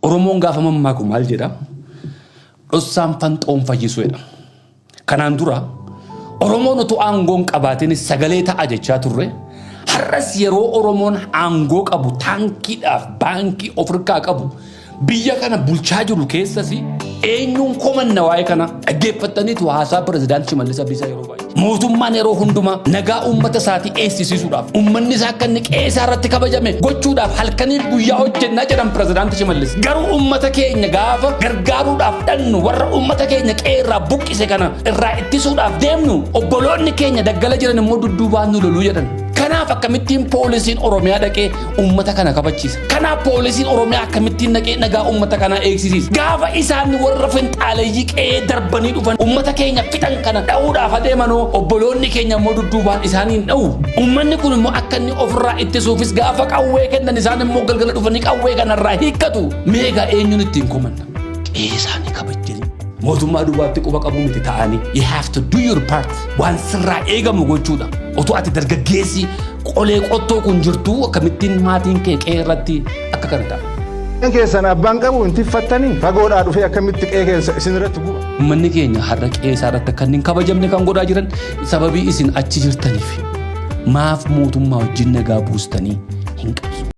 Oromoon gaafa mammaaku maal jedha? Dhossaan fanxoon fayyisu jedha. Kanaan dura Oromoon utuu aangoon qabaatin sagalee ta'a jechaa turre. Har'as yeroo Oromoon aangoo qabu, taankiidhaaf baankii of harkaa qabu, biyya kana bulchaa jiru keessas eenyuun komanna? Waa'ee kana dhaggeeffattaniitu haasaa Pirezidaantii Shimallis Abdiisaa yeroo baay'ee. Mootummaan yeroo hundumaa nagaa uummata isaatii eegsisiisuudhaaf, uummanni isaa akka inni qe'ee isaa irratti kabajame gochuudhaaf halkaniif guyyaa hojjennaa jedhan Pirezidaantii Shimallis. Garuu uummata keenya gaafa gargaaruudhaaf dhannu, warra uummata keenya qe'ee irraa buqqise kana irraa ittisuudhaaf deemnu, obboloonni keenya daggala jiran immoo dudduubaan nu loluu jedhan. Kanaaf akkamittiin poolisiin Oromiyaa dhaqee uummata kana kabachiisa? Kanaaf poolisiin Oromiyaa akkamittiin dhaqee nagaa uummata kanaa eegsisiisa? Gaafa isaan warra finxaaleeyyii qe'ee darbanii dhufan uummata keenya fixan kana dha'uudhaaf adeemanoo, obboloonni keenya immoo dudduubaan isaaniin dha'u. Uummanni kun immoo akka inni ofirraa ittisuufis gaafa qawwee kennan, isaan immoo galgala dhufanii qawwee kanarraa hiikkatu. Meegaa eenyuun ittiin komanna? Qe'ee isaanii kabajjanii. Mootummaa duwwaatti quba qabu miti ta'anii. You have to do your part. Waan sirraa eegamu gochuudha. Otoo ati dargaggeessi qolee qottoo kun jirtuu, akkamittiin maatiin kee qe'ee irratti akka kana ta'a? Keessan abbaan qabu hin tiffattanii, fagoodhaa dhufee akkamitti qe'ee keessa isin irratti guba? Uummanni keenya har'a qe'ee isaa irratti akka inni hin kabajamne kan godhaa jiran sababii isin achi jirtaniif. Maaf mootummaa wajjin nagaa buustanii hin qabsu?